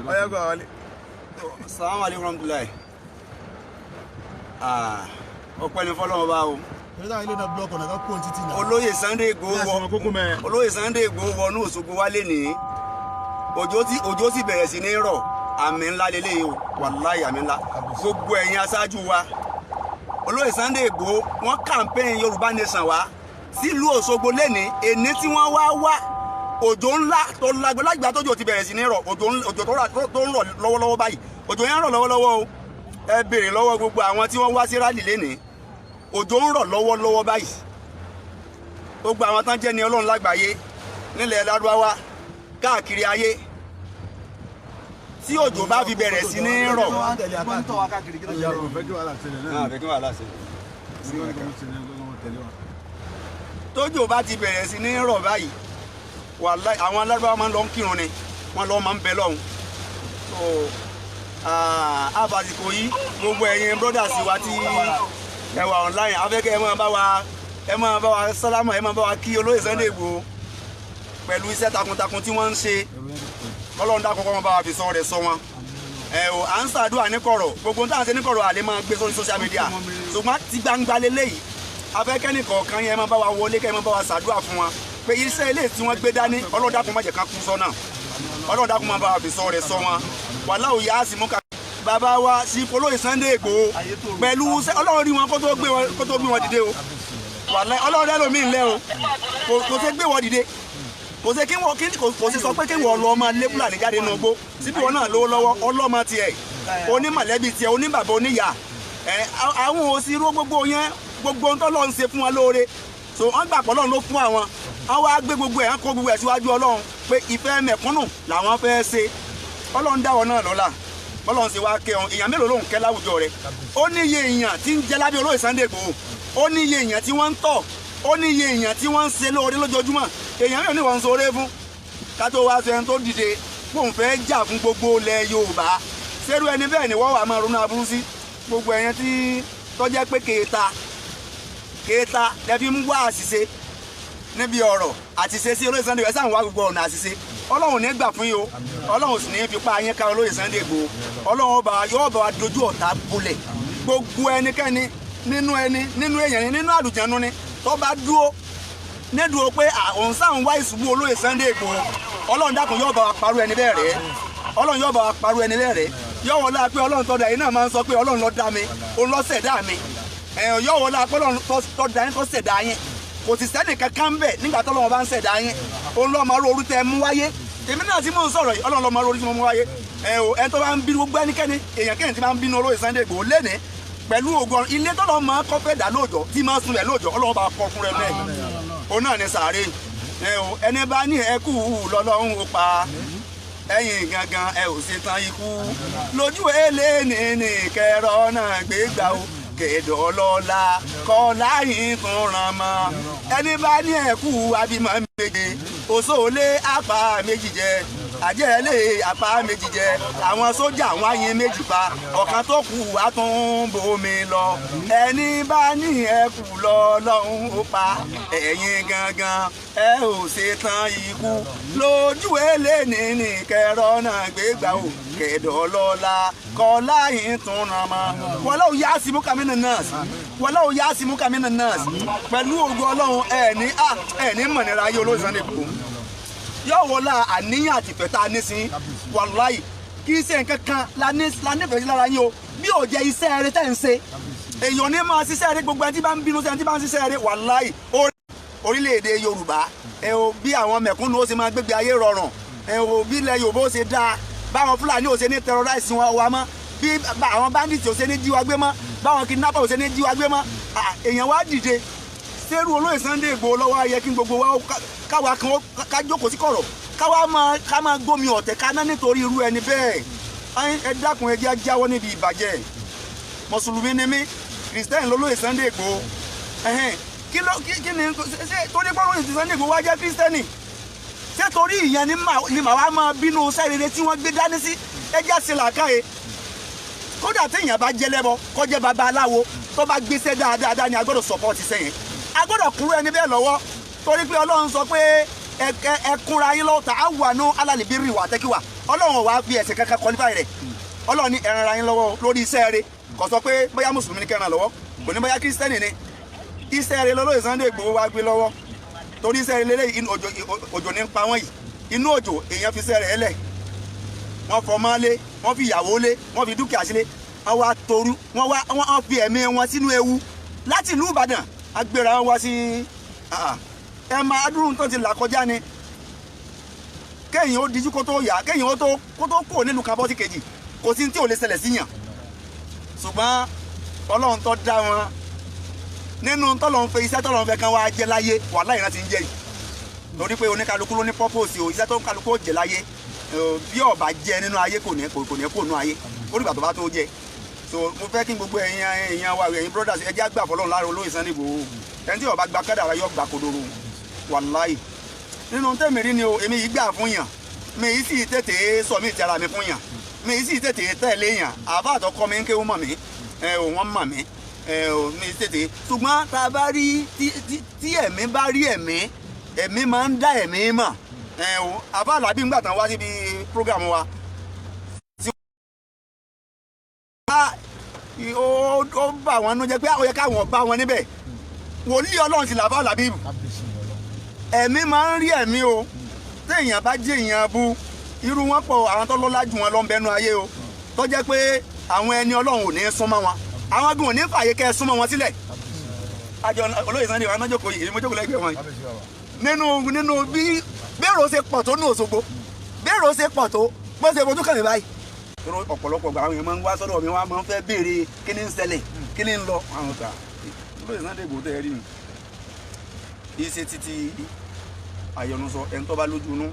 Ọyá, gbà wọlé. Salamu aleykum rahmatulahi. Ọpẹ́ ni fọ́lọ́run bá o. Ìrẹ́ta ilé náà block ọ̀nà kan kúrò ní títì náà. Olóyè Sunday Igboho wọ Kókó mẹ́. Olóyè Sunday Igboho wọnú Òṣogbo wálé ní òjò tí òjò sì bẹ̀rẹ̀ sí ní rọ̀. Àmì ńlá lélẹ́yìí o, wàláyé, àmì ńlá. Gbogbo ẹ̀yin aṣáájú wa, Olóyè Sunday Igboho, wọ́n campaign Yorùbá Nation wá sílùú Òṣogbo lẹ́ni èní tí wọ́n wá wá. Òjò ńlá tó lágbó lágbà tójò ti bẹ̀rẹ̀ sí ní rọ̀. Òjò tó ń rọ̀ lọ́wọ́lọ́wọ́ báyìí, òjò yẹn ń rọ̀ lọ́wọ́lọ́wọ́ o. Ẹ béèrè lọ́wọ́ gbogbo àwọn tí wọ́n wá sí rally lẹ́ni, òjò ń rọ̀ lọ́wọ́lọ́wọ́ báyìí. Gbogbo àwọn tán jẹ́ ní Ọlọ́run lágbàáyé, nílẹ̀ Lárúbáwá, káàkiri ayé, tí òjò bá fi bẹ̀rẹ̀ sí ní rọ̀. Ìyá rò fẹ́ kí wàhálà ṣẹlẹ̀ náà. Àfẹ́ kí wàhálà ṣẹlẹ̀. Tẹ̀lé wa. Tójò bá ti bẹ̀rẹ̀ sí ní rọ̀ báyìí, wàláhì, àwọn alárúbáwá máa ń lọ ń kírun ni wọ́n lọ́ máa ń bẹ lọ́hùn. So àfàsìkò yìí, gbogbo ẹ̀yin brothers wa tí ẹ wà online, afẹ́kẹ́ ẹ máa bá wa sálámà, ẹ máa bá wa kí Olóyè Sunday Igboho pẹ̀lú iṣẹ́ takuntakun tí wọ́n ń ṣe. Ọlọ́run dákun, kọ́ wọn bá wa fi sọ rẹ̀ sọ wọn. Ẹ o, à ń ṣàdúrà ní kọ̀rọ̀. Gbogbo táwọn ṣe ní kọ̀rọ̀ àlè máa gbé sórí social media, ṣùgbọ́n ti gbangba leléyìí, afẹ́kẹ́ni kọ̀ọ̀kan yẹn máa bá wa wọlé, kẹ́ ẹ máa bá wa ṣàdúrà fún wa pé iṣẹ́ ilé tí wọ́n gbé dání, Ọlọ́run dákun, má jẹ́ ká kú sọ́nà. Ọlọ́run dákun, máa bá wa fi sọ rẹ̀ sọ wọn. Wàláhù yá á sì mú ká bàbá wa sí Olóyè Sunday Igboho pẹ̀lú Ọlọ́run rí wọn kó tó gbé wọn dìde o. Wàláhì, Ọlọ́run rẹ́ lómi ńlẹ́ o. Kò ṣe gbé wọn dìde, kò ṣe kí wọ́n kò ṣe sọ pé kí wọ́n lọ ọmọ lé Fúlàní jáde nínú igbó síbí. Wọn náà lówó lọ́wọ́, ọlọ́mọ tiẹ̀, onímọ̀lẹ́bí tiẹ̀, oníbàbá, oníyà ẹ̀. Àwọn òsì irú gbogbo yẹn, gbogbo ohun tó lọ́n ṣe fún wọn lóore, so wọ́n gbà pé Ọlọ́run ló fún àwọn. Wọ́n wá gbé gbogbo ẹ̀, wọ́n kó gbogbo ẹ̀ síwájú Ọlọ́run pé ìfẹ́ mẹ̀kúnnù làwọn fẹ́ ṣe. Ọlọ́run dáwọ́ náà lọ́la, Ọlọ́run sì wá kẹ́ ọ. Èèyàn mélòó lòun kẹ́ láwùjọ rẹ̀? Ó ní iye èèyàn tí ń jẹ lábẹ́ Olóyè Sunday Igboho, ó ní iye èèyàn tí wọ́n ń tọ̀, ó ní iye èèyàn tí wọ́n ń ṣe lóore lójoojúmọ́. Èèyàn mélòó ni wọ́n ń ṣoore fún, ká tó wá sọ ẹni tó dìde kóun fẹ́ jà fún gbogbo ilẹ̀ Yorùbá? Ṣerú ẹni bẹ́ẹ̀ ni wọ́n wà máa ronú aburú sí? Gbogbo ẹ̀yẹn tí tọ́jẹ́ pé kéèta kéèta lẹ fi ń wá àṣìṣe níbi ọ̀rọ̀ àṣìṣe sí Olóyè Sunday, ẹ sáà ń wá gbogbo ọ̀nà àṣìṣe. Ọlọ́run ní gbà fún yín o. Ọlọ́run sì ní fipá yín ká Olóyè Sunday Igboho. Ọlọ́run ọba yóò bá wa dojú ọ̀tá bolẹ̀. Gbogbo ẹnikẹ́ni nínú ẹni, nínú èèyàn ni, nínú àlùjànnú ni, tó bá dúró nídùú pé òun sáà ń wá ìṣubú Olóyè Sunday Igboho, Ọlọ́run dákun, yóò bá wa parú ẹni bẹ́ẹ̀ rẹ́. Ọlọ́run yóò bá wa parú ẹni bẹ́ẹ̀ rẹ́. Yóò wọlé pé Ọlọ́run tó dá yín náà máa ń sọ pé Ọlọ́run ló dá mi, òun ló ṣẹ̀dá mi. Ẹ̀ yóò wọlé pé Ọlọ́run tó dá yín, tó ṣẹ̀dá yín, kò sì sẹ́nì kankan ń bẹ̀ nígbà tó Ọlọ́run bá ń ṣẹ̀dá yín. Òun ló máa ro orú tẹ mú wáyé. Èmi náà tí mò ń sọ̀rọ̀ yìí, Ọlọ́run ló máa ro orí tí mo mú wáyé. Ẹ o, ẹni tó bá ń bínú, gbogbo ẹnikẹ́ni, èèyàn kéèyàn tí máa ń bínú Olóyè Sunday Igboho lẹ́nìí, pẹ̀lú ògo ilé tọ́lọ́ máa kọ́ fẹ́ dà lóòjọ́ tí máa sun rẹ̀ lóòjọ́, Ọlọ́run bá kọ́ fún rẹ̀ bẹ́ẹ̀, òun náà ní sàárè. Ẹ o, ẹni bá ní ẹkú lọ́lọ́run ó pa. Ẹ̀yin gangan, ẹ ò ṣe tán ikú lójú eléni ní kẹrọ náà gbégbá o. Kẹdọ lọ́la kọlá yìí tún ràn mọ́. Ẹni bá ní ẹkú abímọ méje, òṣòlé apá méjì jẹ, àjẹlé apá méjì jẹ, àwọn sójà wọn á yin méjì pa, ọ̀kan tó kù á tún bomi lọ. Ẹni bá ní ẹkú lọ́lọ́run ó pa. Ẹ̀yin gangan, ẹ ò ṣe tán ikú lójú eléni ní kẹrọ náà gbégbá o. Kẹdọ lọ́la kọlá yìí tún ràn mọ́. Wọlé òye àsìmú kàmínà nọ́ọ̀sì, wọlé òye àsìmú kàmínà nọ́ọ̀sì. Pẹ̀lú ògo Ọlọ́run, ẹ̀ ní mọ̀nira ayé Olóyè Sunday Igboho. Yóò wọlé àníyàn àtìfẹ́ tá a ní sí. Wàláì, kì í ṣe nǹkan kan la nífẹ̀ẹ́ sí lára yín o, bí ò jẹ́ iṣẹ́ rẹ tẹ́ ń ṣe. Èèyàn ní máa ṣiṣẹ́ rẹ. Gbogbo ẹni tí bá ń bínú sí ẹni tí bá ń ṣiṣẹ́ rẹ, wàláì, orílẹ̀-èdè Yorùbá, ẹ o, bí àwọn mẹ̀kúnnù ó ṣe máa gbégbé ayé rọrùn, ẹ o, bí ilẹ̀ Yorùbá ó ṣe dáa, báwọn Fúlàní ò ṣe ní terrorize wọn wa mọ́, bí àwọn bandits ò ṣe ní jí wa gbé mọ́, báwọn kidnapper ò ṣe ní jí wa gbé mọ́. Èèyàn wá dìde sẹ́rù Olóyè Sunday Igboho lọ́wọ́, ayẹ kí gbogbo wa káwa kan ká jókòó sí kọ̀rọ̀, káwa máa ká máa gbómi ọ̀tẹ̀ kaná nítorí irú ẹni bẹ́ẹ̀. Ẹ dákun, ẹ jẹ́ jáwọ́ níbi ìbàjẹ́. Mùsùlùmí ni mí, Kìrìsìtẹ́nì lolóyè Sunday Igboho. Kí ló kí ni ṣe torí pé Olóyè Sunday Igboho wá jẹ́ Kìrìsìtẹ́nì, ṣé torí ìyẹn ni màá wá máa bínú sẹ́rẹ̀rẹ̀ tí wọ́n gbé dání sí? Ẹ jẹ́ ṣe làákàyè. Kódà téèyàn bá jẹ́ lẹ́bọ, kó jẹ́ babaláwo, tó bá gbéṣẹ́ dáadáa ni a gbọ́dọ̀ support iṣẹ́ yẹn. A gbọ́dọ̀ kúrò ẹni bẹ́ẹ̀ lọ́wọ́, torí pé Ọlọ́run sọ pé ẹ kúnra yín lọ́wọ́, ta'awanu 'alal birri wa taqwa. Ọlọ́run ò wá fi ẹ̀sìn kankan qualify rẹ̀. Ọlọ́run ní ẹ ràn yín lọ́wọ́ lórí iṣẹ́ rẹ̀. Kò sọ pé bóyá mùsùlùmí ni kẹran lọ́wọ́, kò ní bóyá kírísítẹ́nì ni. Iṣẹ́ rẹ̀ lọ́lọ́yè Sunday Igboho wá gbé lọ́wọ́, torí iṣẹ́ rẹ̀ lélẹ́yìí. Inú òjò, òjò ní ń pa wọ́n yìí. Inú òjò èèyàn fi iṣẹ́ rẹ̀ lẹ̀, wọ́n fọmọ́ lé, wọ́n fi ìyàwó lé, wọ́n fi dúkìá sílé, wọ́n wá torú, wọ́n wá wọ́n fi ẹ̀mí wọn sínú ewu láti ìlú Ìbàdàn agbéra wọn wá sí. Ẹ máa dúró tó ti là kọjá ni kéèyàn ó dijú kó tó yá, kéèyàn ó tó kó tó kúrò nílùú kan bọ́ sí kejì. Kò sí tí ò lè ṣẹlẹ̀ síyàn, ṣùgbọ́n Ọlọ́run tó dá wọn nínú tọ́lọ́run fẹ́, iṣẹ́ tọ́lọ́run fẹ́ kan wá jẹ́ láyé, wàhálà ìran ti ń jẹ́ yìí, torí pé oníkálukú ló ní purpose o. Iṣẹ́ tó ń kálukú ó jẹ́ láyé, bí ó bá jẹ́ nínú ayé, kò ní kó nínú ayé ó dìgbà tó bá tó jẹ́. So mo fẹ́ kí gbogbo ẹ̀yin èèyàn wa, ẹ̀yin brothers, ẹ jẹ́ àgbà fọlọ́run lára olóyè Sunday Igboho. Ẹni tí ó bá gba kádàrá yóò gba kodoro, wàláì. Nínú tẹ́mi rí ni o. Èmi yìí gbà fún yàn, mi yìí sì tètè sọ mí ìtara mi fún yàn, mi yìí sì tètè tẹ̀lé yàn. Àbá àtọkọ mi ń kéwú mọ̀ mí, ẹ ò wọ́n mọ̀ mí, ẹ ò mi tètè. Ṣùgbọ́n tá a bá rí tí ẹ̀mí bá rí ẹ̀mí, ẹ̀mí máa ń dá ẹ̀mí mọ̀. Ẹ ò àbá àlàbí ńgbà tán wá síbi program wa tí ó bà wọ́n nú jẹ́ pé ó yẹ káwọn bá wọn níbẹ̀. Wòlíì Ọlọ́run sì làbá àlàbí. Ẹ̀mí máa ń rí ẹ̀mí o. Téèyàn bá jẹ́ èèyàn bú, irú wọn pọ̀. Àwọn tó lọ́lá jù wọn lọ ń bẹnu ayé o, tó jẹ́ pé àwọn ẹni Ọlọ́run ò ní súnmọ́ wọn, àwọn gan ò ní fààyè kẹ́ ẹ súnmọ́ wọn sílẹ̀. Àjọ olóyè Sunday wa náà jókòó yìí, èmi mo jókòó lẹ́gbẹ̀ẹ́ wọn yìí. Nínú bí bẹ́ẹ̀rù ṣe pọ̀ tó ní Òṣogbo, bẹ́ẹ̀rù ṣe pọ̀ tó bó ṣe fojú kàn mí báyìí. Torí ọ̀pọ̀lọpọ̀ gbà, àwọn èèyàn máa ń wá sọ́dọ̀ mi, wọ́n máa ń fẹ́ béèrè kí ni ń ṣẹlẹ̀, kí ni ń lọ. Àwọn ọ̀tá olóyè Sunday Igboho tẹ́ ẹ rí mi kì í ṣe títí àyọnusọ. Ẹni tó bá lójú inú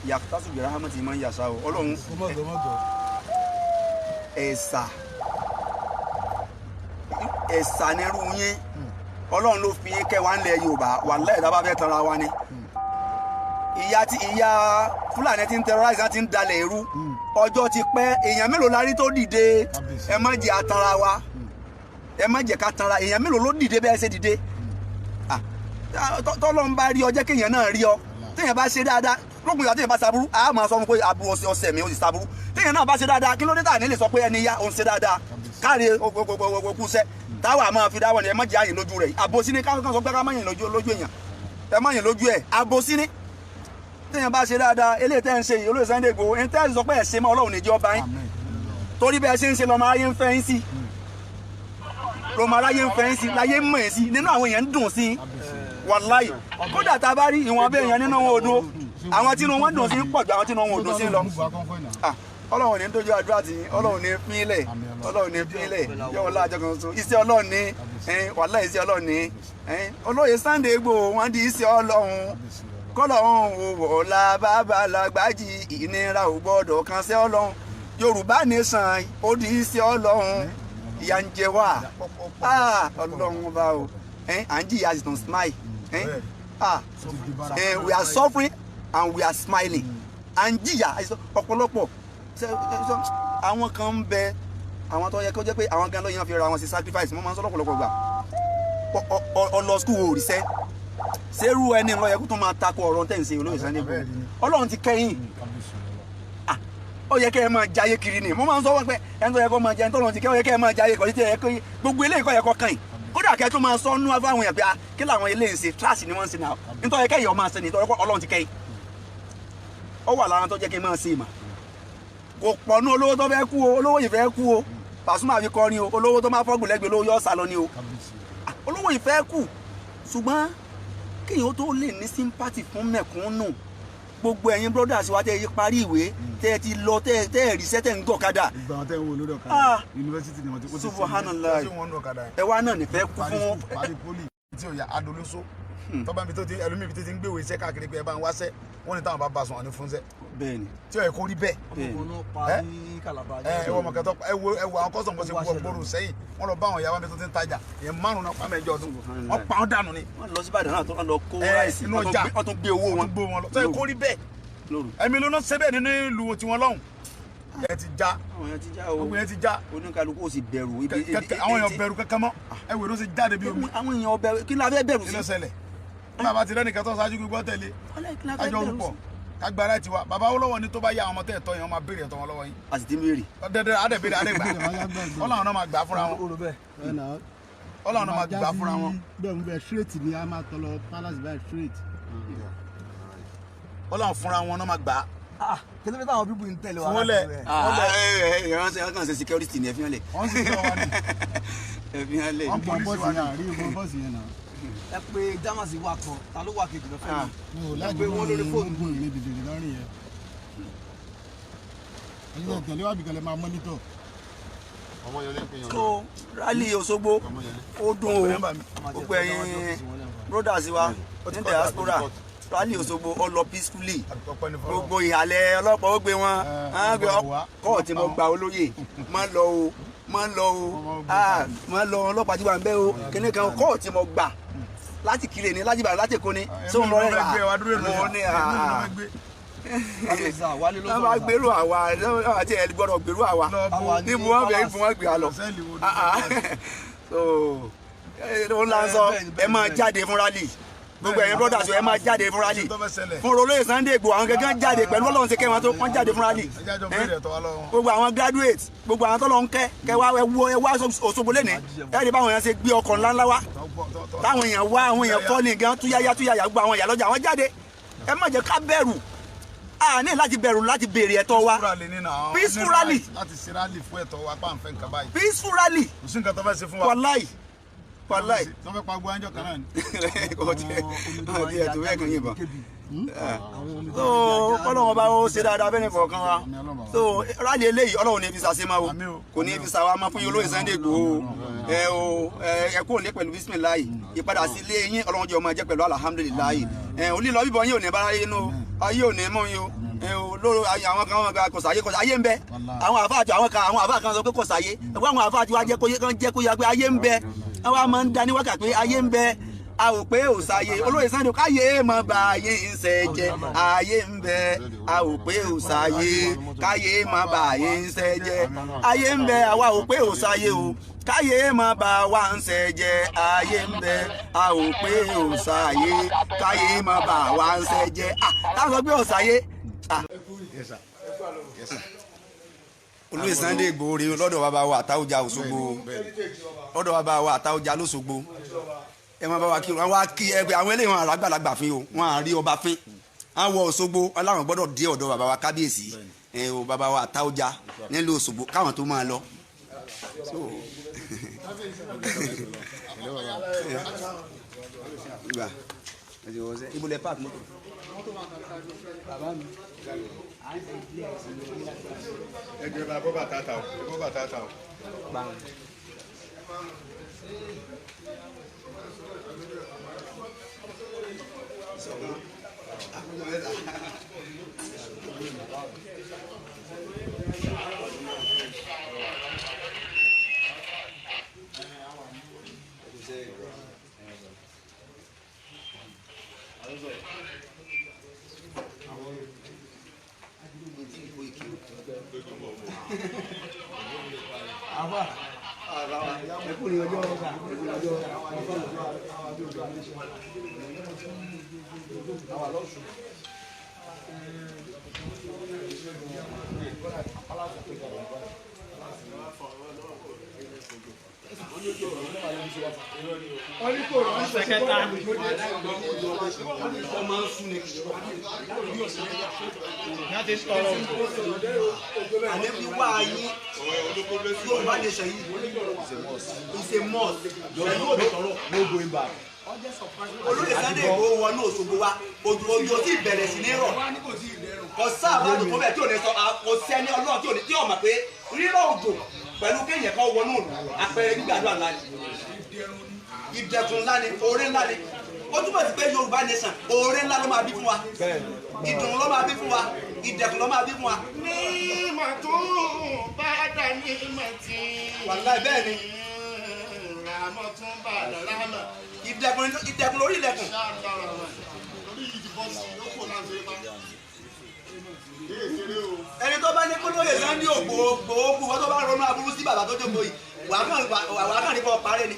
yàtọ̀ sùgbẹ́rẹ́ hamati máa ń yàṣà o. Ọlọ́run ẹ̀sà ẹ̀sà nírú yín, Ọlọ́run ló fi yín kẹwàá ńlẹ̀ Yorùbá. Wàláhì, tá a bá fẹ́ tanra wa ni, ìyá tí ìyá Fúlàní ti ń terrorize, ti ń dalẹ̀ irú ọjọ́ ti pẹ́. Èèyàn mélòó la rí tó dìde? Ẹ má jẹ́ atanra wa, ẹ má jẹ́ ká tanra. Èèyàn mélòó ló dìde bẹ́ẹ̀ ṣe dìde? Tọ́lọ́ ń bá rí ọ, jẹ́ kéèyàn náà rí ọ. Téèyàn bá ṣe dáadáa lókun ìgbà, téèyàn bá ṣaburú, a máa sọ fún pé aburú ọ̀sẹ̀ ọ̀sẹ̀ mi, ó sì ṣaburú. Téèyàn náà bá ṣe dáadáa, kí ló dé tà ní lè sọ pé ẹni yá òun ṣe dáadáa, káre okú sẹ́ táwa máa fi dáwọ́ ni? Ẹ má jẹ́ àyìn lójú rẹ̀. Àbòsí ni káwọn kan sọ pé ká má yìn lójú èèyàn. Ẹ má yìn lójú ẹ̀, àbòsí ni. Téèyàn bá ṣe dáadáa, eléyìí tẹ́ ń ṣe yìí, olóyè Sunday Igboho, ẹni tẹ́ ẹ sọ pé ẹ̀ ṣe mọ́, Ọlọ́run níjẹ́ ọba yín, torí bẹ́ẹ̀ ṣe ń ṣe lọ́mọ aráyé ń fẹ́ yín sí, lọ́mọ aráyé ń fẹ́ yín sí, láyé ń mọ̀ yín sí, nínú àwọn èèyàn ń dùn sí. Wàláì, kódà tá a bá rí ìwọ̀n abẹ́ èèyàn nínú wọn odò, àwọn tí inú wọn dùn sí pọ̀ ju àwọn tí inú wọn ò dùn sí lọ. Ọlọ́run ní dojú àdúrà tí, Ọlọ́run ní pínlẹ̀, Ọlọ́run ní pínlẹ̀ yóò láàjọ kan tuntun. Iṣẹ́ Ọlọ́run ní, wàláì, iṣẹ́ Ọlọ́run ní. Olóyè Sunday Igboho, wọ́n di iṣẹ́ Ọlọ́run. Kọ́lọ́run ò wọ̀ọ́lá bàbá làgbájì, ìnira ò gbọ́dọ̀ kan sí Ọlọ́run. Yorùbá nation, ó di iṣẹ́ Ọlọ́run. Ìyà ń jẹ wá, Ọlọ́run ọba o. À ń jìyà, sì tún smile. We are suffering and we are smiling. À ń jìyà ọ̀pọ̀lọpọ̀. Àwọn kan ń bẹ, àwọn tó yẹ kó jẹ́ pé àwọn gan ló yàn fi ra wọn sí sacrifice. Mo máa ń sọ lọ́pọ̀lọpọ̀ gbà, ọlọ school ò ríṣẹ́, ṣerú ẹni ló yẹ kó tó máa takò ọ̀rọ̀ tẹ̀ ń ṣe. Olóyè Sunday Igboho, Ọlọ́run ti kẹ́yìn, ó yẹ kẹ́ ẹ máa jayé kiri ni. Mo máa ń sọ wọ́n pé ẹni tó yẹ kó máa jẹ, ẹni tó lọ́n ti kẹ́, ó yẹ kẹ́ ẹ máa jayé kọ́ títí ẹ kó gbogbo eléyìí kọ́ yẹ kọ́ kàn yín. Kódà kẹ́ tó máa sọ nú fáwọn èèyàn pé kí làwọn eléyìí ń ṣe, trash ni wọ́n ń ṣe náà. Nítorí kẹ́ ìyọ̀ máa ṣe ni, nítorí Ọlọ́run ti kẹ́yìn. Ó wà lára tó jẹ́ kí n máa ṣe ìmọ̀. Kò pọ̀ nú olówó tó fẹ́ kú o. Olówó yìí fẹ́ kú o. Pasuma fi kọrin o, olówó tó máa fọ́gùn lẹ́gbẹ̀ẹ́ olówó yóò sá lọ ni o. Olówó yìí fẹ́ kú, ṣùgbọ́n kéèyàn tó lè ní sympathy fún mẹ̀kúnnù. Gbogbo ẹ̀yin brothers wa tẹ́ ẹ parí ìwé, tẹ́ ẹ ti lọ, tẹ́ ẹ ríṣẹ́, tẹ́ ẹ ń gọ̀kadà. Ìgbà wọn tẹ́ ń wo lórí ọ̀kadà, yunifásitì ni wọ́n ti kó ti Subhanallah. Ẹ wá náà nífẹ̀ẹ́ kú fún. Parí poly tí ò yá adolóso tọ́ba mi tó ti ẹlòmíì tó ti ń gbéwèé iṣẹ́ káàkiri pé ẹ bá ń wáṣẹ́, wọ́n ní táwọn bá bá sùn wọn ní fúnṣẹ́. Bẹ́ẹ̀ni. Tí ò yẹ kó rí bẹ́ẹ̀. Ẹ ẹ wọ mọ̀kẹ́tọ́, ẹ wo ẹ wo àwọn kọ́sọ̀mù bó ṣe wọ gbòòrò sẹ́yìn, wọ́n lọ bá àwọn ìyàwó mi tó ti ń tajà, èèyàn márùn-ún náà pa mẹ́jọ ọdún, wọ́n pa wọ́n dànù ni. Wọ́n lọ sí Ìbàdàn náà tó lọ kó ráìsì, wọ́n tún gbé owó wọn. Wọ́n tún gbé wọn lọ tó yẹ kó rí bẹ́ẹ̀. Ẹ̀mí ló ná sẹ́bẹ̀ nínú ìlú tiwọn lọ́hùn. Ẹ ti já. Àwọn èèyàn ti já o. Gbogbo yẹn ti já. Oníkálukú ó sì bẹ̀rù. Àwọn èèyàn bẹ̀rù kankan mọ́. Ẹ wèrè ó sì jáde bí omi. Àwọn èèyàn bẹ̀rù, kí la fẹ́ bẹ̀rù Kí sí? ló ṣẹlẹ̀? Bàbá ti rẹ́nìkan tó ṣáájú gbogbo tẹ̀lé. Wàláhì, kí la fẹ́ Kájọ bẹ̀rù rúpọ̀ sí? ká gba ara tiwa. Bàbá Awólọ́wọ̀ ni tó bá yá àwọn ọmọ tẹ̀ ẹ̀tọ́ yẹn, wọ́n máa béèrè ẹ̀tọ́ wọn lọ́wọ́ yín. A sì ti ń béèrè. Dẹ́dẹ́ adẹ̀bẹ̀rẹ̀ adẹ̀gbà. Ọlọ́run náà máa gbà fúnra wọn. Ọlọ́run náà máa gbà fúnra wọn. Bẹ́ẹ̀ ń bẹ straight ni a máa tọ́ lọ palace by straight. Ọlọ́run fúnra wọn náà máa gbà. Kí ló dé táwọn bíbù ń tẹ̀lé wa? Fún lẹ̀. Ìránṣẹ́ kàn ṣe security ni, ẹ fi hàn lẹ̀. Wọ́n sì tọ́ wa ni. Ẹ fi hàn lẹ̀. Wọ́n Ìbọn polisi bọ́ọ̀sì wa yẹn ni. àrí ìbọn bọ́ọ̀sì yẹn náà. Ẹ pé jámàsì wà kan, ta ló wà kejì lọ́fẹ̀ẹ́ mi? Mi ò Ẹ láti pé wọ́n lórí fóònù. gbogbo ìrìn dìde lọ́rùn yẹn. Ẹ̀yin náà tẹ̀lé wàbí kan lè máa mọ́nítọ̀. So rally Òṣogbo ó dùn o. Gbogbo ẹ̀yin brothers wa ní diaspora, rally Òṣogbo ó lọ peacefully. Ọpẹ́ ní fọlọ́. Gbogbo ìhàlẹ̀ ọlọ́pàá ó gbé wọn. Ẹ, wá. Kọ́ọ̀tì mo gba olóyè, má lọ o, má lọ o, ah, má lọ, ọlọ́pàá ti wà ń bẹ́ o, kíní kan kọ́ọ̀tì mo gbà láti kiri ni, láti Ìbàdàn, láti Èkó ni sóun lọ rẹ̀ Gbé wa dúró èrò mo ní yẹn. Gbé Wálé ló wọ́n bá sọ̀rọ̀. gbèrú àwa àti ẹ̀ gbọ́dọ̀ gbèrú àwa lọ bó níbo wọn bẹ fún wọn gbé wa lọ. Sẹ́ẹ̀lì wo ni? Ah, ah. So ó ń sọ ẹ máa jáde fún rally, gbogbo ẹ̀yin brothers, ẹ máa jáde fún rally Tó fẹ́ ṣẹlẹ̀. fún olóyè Sunday Igboho. Àwọn gẹ́gẹ́ jáde pẹ̀lú Ọlọ́run ṣe kẹ́ wọn tó wọ́n jáde fún rally. Ẹ jájọ béèrè ẹ̀tọ́ wa lọ́wọ́ wọn. Gbogbo àwọn graduate, gbogbo àwọn tọ́lọ́ ń kẹ́ kẹ́ wá, ẹ wo, ẹ wá Òṣogbo lẹ́nìí, ẹ rí báwọn èèyàn ṣe gbé ọkọ̀ ńláńlá wá, táwọn èèyàn wá, àwọn èèyàn fọ́ ní gan túyáyá túyáyá, gbogbo àwọn ìyá lọ́jà àwọn jáde. Ẹ má jẹ́ ká bẹ̀rù, a ní láti bẹ̀rù láti béèrè ẹ̀tọ́ wa. Peaceful rally ni náà. Peaceful rally. Láti ṣe rally fún ẹ̀tọ́ wa pàǹfẹ́ nǹkan báyìí. Peaceful rally. Kò sí nǹkan tó fẹ́ ṣe fún wa. Wàláì, wàláì. Tó fẹ́ pa gbogbo àjọ kan náà ni. Kò tiẹ̀ kò tiẹ̀ tó bẹ́ẹ̀ kan yìnbọn. So kọ́lọ́wọ́n bá ó ṣe dáadáa bẹ́ẹ̀ ní kọ̀ọ̀kan wa. So rally eléyìí, Ọlọ́run ní fi ṣàṣe máa o, Àmín o. kò ní fi ṣàwa máa fún yín olóyè Sunday Igboho. Ẹ o, ẹ kúrò ní pẹ̀lú bisimilayi, ìpadà sí ilé yín, Ọlọ́run jẹ́ ọmọ jẹ́ pẹ̀lú alhamdulilayi. Ẹ olílọ bíbọ yín ò ní bára yín nù, ayé ò ní mú yín o. Ẹ o lóru ayé, àwọn kan wọn kò sáyé, kò sáyé ń bẹ. Àwọn àfáà àti àwọn kan, àwọn àfáà kan sọ pé kò sáyé. Ẹgbẹ́ àwọn àfáà àti wa jẹ́ kó yé, kan jẹ́ kó yá pé ayé ń bẹ. Àwọn máa ń dání wákà pé ayé ń bẹ, a ò pé ò sáyé. Olóyè Sunday, káyé mọ bá ayé ń ṣe jẹ, ayé ń bẹ, a ò pé ò sáyé, káyé mọ bá ayé ń ṣe jẹ, ayé ń bẹ, àwa ò pé ò sáyé o, káyé mọ bá wa ń ṣe jẹ, ayé ń bẹ, a ò pé ò sáyé, káyé mọ bá wa ń ṣe jẹ. Ah, táwọn sọ pé ò sáyé. Ah. Yes sir. Yes sir. Olóyè Sunday Igboho rèé lọ́dọ̀ bàbá wa Àtáọ̀jà Òṣogbo, lọ́dọ̀ bàbá wa Àtáọ̀jà lÓṣogbo. Ẹ máa bá wa kí wọn wá kí ẹgbẹ́ àwọn eléyìí, wọn àràgbàlagbà fín o, wọn à rí ọba fín. Wọn wọ Òṣogbo, wọn láwọn gbọ́dọ̀ dé ọ̀dọ̀ bàbá wa kábíyèsí, ẹ o, bàbá wa Àtáọ̀jà nílùú Òṣogbo, káwọn tó máa lọ. So, gbà ẹ ti wọ sẹ ibo lẹ park mọ́tò. Ẹ jẹ́ bá bọ́ bàtà ta o. Bọ́ bàtà ta o. Àní wíwá yín, Yorùbá nation yìí is a must pẹ̀lú òbí tọrọ. No going back. Olóyè Sunday Igboho wọnú Òṣogbo wa, òjò òjò tí ìbẹ̀rẹ̀ sí ní rọ̀, kò sáàbà tó tó bẹ̀ tí ò ní sọ, kò sẹ́ni Ọlọ́run tí ò ní tí ò mọ̀ pé rírọ̀ òjò pẹ̀lú kéèyàn kan wọnú òlù, àpẹẹrẹ gbígbàdúrà ńlá ni, ìdẹ̀kùn ńlá ni, oore ńlá ni. Ó túmọ̀ sí pé Yorùbá nation, oore ńlá ló máa bí fún wa, ìdùnnú ló máa bí fún wa, ìdẹ̀kùn ló máa bí fún wa. Ní màtún bá dà ní màtí. Wàláì, bẹ́ẹ̀ ni. Ràmọ́ tún bá dà lámà. Ìdẹ̀kùn, ìdẹ̀kùn lórí ìdẹ̀kùn. Ṣáàlà lórí yìí ti bọ́ sí i, ó kò láǹṣẹ́ bá. Ẹni tó bá ní kó lóye Sunday Igboho kú, wọ́n tó bá ronú aburú sí bàbá tó jókòó yìí, wàá kàn ní kó parẹ́ ni.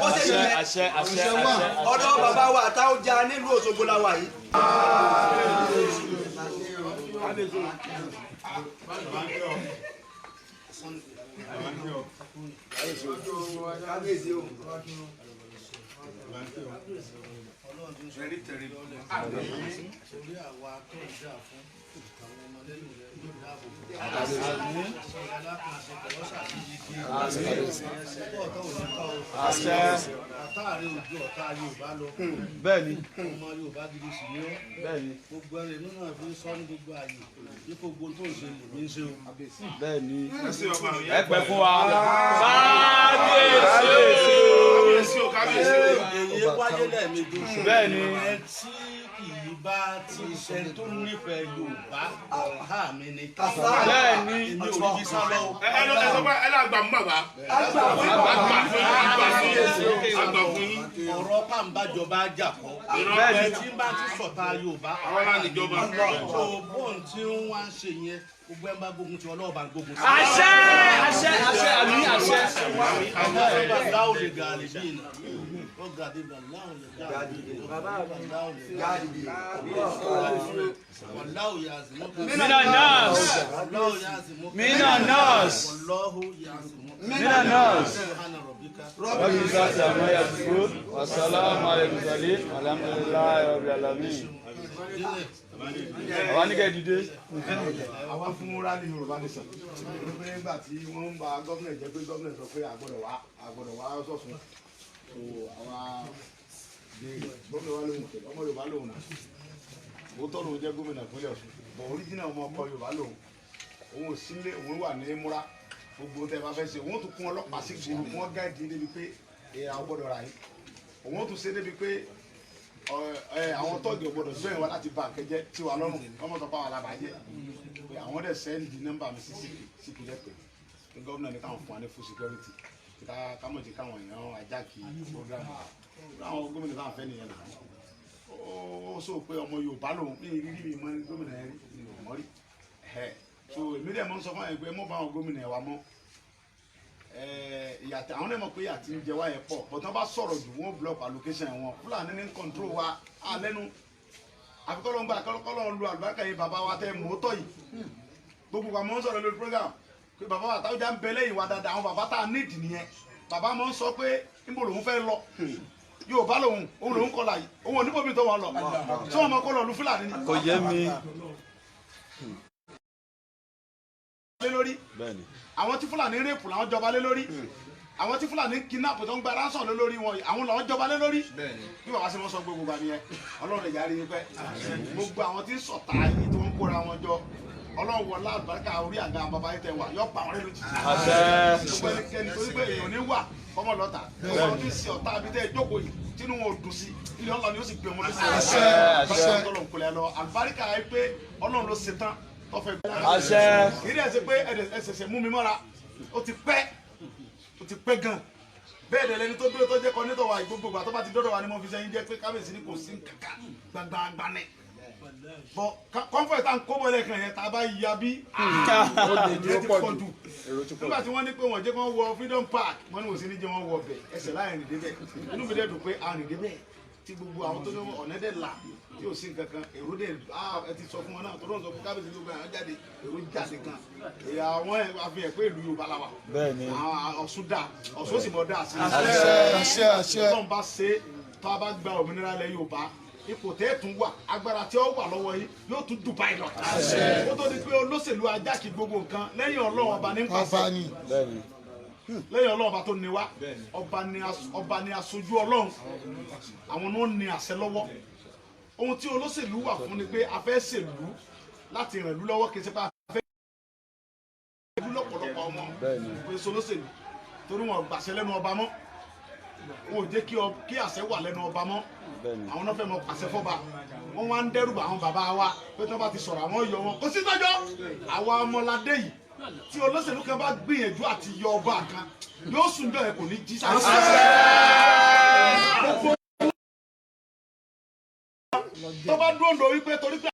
Bó ṣe yẹ Àṣẹ, àṣẹ, àṣẹ. Ọ̀dọ̀ bàbá wa Àtáọ́jà nílùú Òṣogbo la wà yìí. Kábíyèsí o. Orí àwa tó ń jà fún àwọn ọmọlẹ́yìn rẹ̀ yóò dáàbò bò. Alákànṣe pẹ̀lú ṣàṣeyege. Ẹ̀sẹ̀ ọ̀tọ̀ ò ní kọ́ o. Àṣẹ. Ọ̀tá rẹ̀ ojú ọ̀tá Yorùbá lọ. Bẹ́ẹ̀ni. Ọmọ Yorùbá gidi sì ni ó. Bẹ́ẹ̀ni. Gbogbo ẹrẹ inú náà fi ń sọ ní gbogbo ààyè. Bí gbogbo tó ń ṣe lèmi ń ṣe o. Bẹ́ẹ̀ni. Ẹ pẹ́ fún wa. Kábíyèsí o. Kábíyèsí o. Èyí wáyé lẹ́ẹ̀mejì oṣù. Bẹ́ẹ̀ni. Ẹ tí kì í bá ti ṣe tó nífẹ̀ẹ́ Yorùbá, ọ̀há mi ni. Bẹ́ẹ̀ni. Èmi ò ní fi sá lọ. Ẹ lọ, ẹ sọ pé ẹ lọ àgbà mú bàbá. Àgbà fún yín, àgbà fún yín, àgbà fún yín. Ọ̀rọ̀ pàǹbàjọba jà kọ́. Bẹ́ẹ̀ni. Ẹ tí ń bá ti sọ̀tà Yorùbá. Àwọn náà níjọba. Tó bóun tí ń wá ń ṣe yẹn, gbogbo ẹ̀ ń bá gbógun ti ọlọ́ọ̀bà ń gbógun ti. Àṣẹ, àṣẹ, àṣẹ, àmì àṣẹ. Láwù lè gàlè bí iná. Ó gàdé bà láwù lè gàlè bí iná. Láwù lè gàlè bí iná. Wàláwù yà á sì mú. Mina nas. Wàláwù yà á sì mú. Mina nas. Wàláwù yà á sì mú. Mina nas. Subhana rabbika. Rabbi zati amma yasifun. Wa salamu ala al-mursalin. Alhamdulillahi rabbil alamin. Àwa ní kẹ́ dìde. Àwa fún rally Yorùbá Nation wípé nígbà tí wọ́n ń ba gómìnà jẹ́ pé gómìnà sọ pé àgbọ̀dọ̀ wá sọ̀sùn tó àwa béèrè gómìnà wa lóhùn tẹ̀lé ọmọ Yorùbá lóhùn náà. Òótọ́ lòun jẹ́ gómìnà ìpínlẹ̀ Ọ̀ṣun, bọ̀ oríjìnà ọmọ ọkọ Yorùbá lòun. Òun ò sílé, òun wà ní múra gbogbo tẹ́ bá fẹ́ ṣe. Òun tún kún ọlọ́pàá sí gbòòrò kún ọ́ gáàdì débi pé èèyàn gbọ́dọ̀ rà yín. Òun tún ṣe débi pé àwọn tọ́ọ̀gì ọ̀gbọ́dọ̀ join wa láti ba nǹkan jẹ́ tí wà lọ́rùn ọmọ sọ fáwọn alábàájẹ́ pé àwọn dẹ̀ send nọ́mbà mi sí síkì jẹ́ pé pé gómìnà ní káwọn fún wa ní full security ká kámọ̀ jẹ́ káwọn èèyàn ajá kí program àwọn gómìnà táwọn fẹ́ nìyẹn náà. Ó sọ pé ọmọ Yorùbá lòun mi rírí mi mọ gómìnà yẹn rí mi ò mọ̀ rí ẹ̀. So èmi dẹ̀ mọ́ ń sọ fún àwọn ẹgbẹ́ mọ́ bá àwọn gómìnà yẹn wa mọ́ ìyàtọ̀. Àwọn náà mọ̀ pé ìyà tí ń jẹ wá yẹn pọ̀, but wọ́n bá sọ̀rọ̀ jù, wọ́n block allocation wọn. Fúlàní ní control wa alẹ́nu àfi kọ́lọ́ ń gbà kọ́lọ́ ń lu àlùbáríkà yìí. Bàbá wa tẹ mọ́tọ́ yìí, gbogbo wa mọ̀ ń sọ̀rọ̀ lórí program pé bàbá wa Àtáọ́jà ń bẹ lẹ́yìn wa dáadáa. Àwọn bàbá tá a need nìyẹn. Bàbá mọ̀ ń sọ pé níbo lòun fẹ́ lọ, Yorùbá lòun, òun lòun kọlà yìí, òun ò níbo mi tó wọn lọ tí wọn mọ kó lọ lu Fúlàní ni. Kò yé mi. Lé lórí Bẹ́ẹ̀ni. àwọn tí Fúlàní rape làwọn jọba lé lórí, àwọn tí Fúlàní kidnap tó ń gba ransom lé lórí wọn, àwọn làwọn jọba lé lórí. Bí bàbá ṣe wọ́n sọ gbogbo àmì yẹn, Ọlọ́run lè yára yín pẹ́. Gbogbo àwọn tí ń sọ̀tà yìí tí wọ́n ń kóra wọn jọ, Ọlọ́run wọlá àlùbáríkà orí àga bàbá yìí tẹ wà yọ pa àwọn rẹ lójijì. Àṣẹ. Gbogbo ẹnikẹ́ni torí pé èèyàn ní wà ọmọ lọ́ta, gbogbo àwọn tí ń ṣe ọ̀tá àbí tẹ́ ẹ jókòó yìí tínú wọn ò dùn sí ilé, Ọlọ́run ni ó sì gbé wọn lóṣù. Àṣẹ. Àṣẹ. Ọlọ́run kò lè lọ àlùbáríkà yìí pé Ọlọ́run ló ṣe tán tọ́fẹ́. Àṣẹ. Kì í dẹ̀ ṣe pé ẹsẹ̀ṣẹ̀ mú mi mọ́ra, ó ti pẹ́, ó ti pẹ́ gan. Bẹ́ẹ̀ dẹ̀ lẹni tó dúró tó jẹ́ kọ́nítọ̀ wa, gbogbo ìgbà tó bá ti dọ́dọ̀ wa ni mo fi sẹ́yìn jẹ́ pé kábíyèsí ni kò sí kankan gbangba ni bọ́ kọ́ńfọ̀tì tá à ń kó bọ́lẹ̀ kan yẹn tá a bá ya bí ó ti pọ̀ jù. Nígbà tí wọ́n ní pé wọ́n jẹ́ kí wọ́n wọ Freedom Park, wọ́n ní kò sí ní jẹ́ wọ́n wọ bẹ̀ ẹsẹ̀ láì rìn débẹ̀. Inú mi dẹ̀ dùn pé a rìn débẹ̀ tí gbogbo àwọn tó ní ọ̀nà dẹ̀ là tí ò sí nǹkan kan. Èrò dẹ̀ ẹ ti sọ fún wọn náà tó lóun sọ fún kábíyèsí gbogbo àwọn jáde, èrò jáde gan. Èyí àwọn ẹ̀ àfihàn pé ìlú Yorùbá la wà. Bẹ́ẹ̀ni. Àwọn Ọ̀ṣun dà, Ọ̀ṣun sì mọ̀ dà sí. Àṣẹ, àṣẹ. Ọlọ́run bá ṣe tó a bá gba òmìnira ilẹ̀ Yorùbá, ipò tẹ́ ẹ̀ tún wà, agbára tí ó wà lọ́wọ́ yìí yóò tún Dubai lọ. Ó tó di pé olóṣèlú ajá kí gbogbo nǹkan lẹ́yìn Ọlọ́run ọba ní pàṣẹ. Ọba ni. Bẹ́ẹ̀ni. Lẹ́yìn Ọlọ́run ọba tó ní wa, ọba ni aṣojú Ọlọ́run, àwọn náà ní àṣẹ lọ́wọ́. Ohun tí olóṣèlú wà fún ni pé a fẹ́ ṣèlú láti ràn ìlú lọ́wọ́, kì í ṣe pé a fẹ́ ìlú lọ́pọ̀lọpọ̀ ọmọ pé solóṣèlú torí wọn gbàṣẹ lẹ́nu ọba mọ́, wọn ò jẹ́ kí àṣẹ wà lẹ́nu ọba mọ́. Àwọn náà fẹ́ mọ pàṣẹ fọ́ba, wọ́n wá ń dẹ́rùbà àwọn bàbá wa pé tí wọ́n bá ti sọ̀rọ̀ àwọn yọ wọn kò sí tọ́jọ́. Àwa ọmọládé yìí, tí olóṣèlú kan bá gbìyànjú àti yọ ọba kan, yóò sùn jọ ẹ kò ní jí sáré. Gbogbo tó bá dúró lórí pé torí pé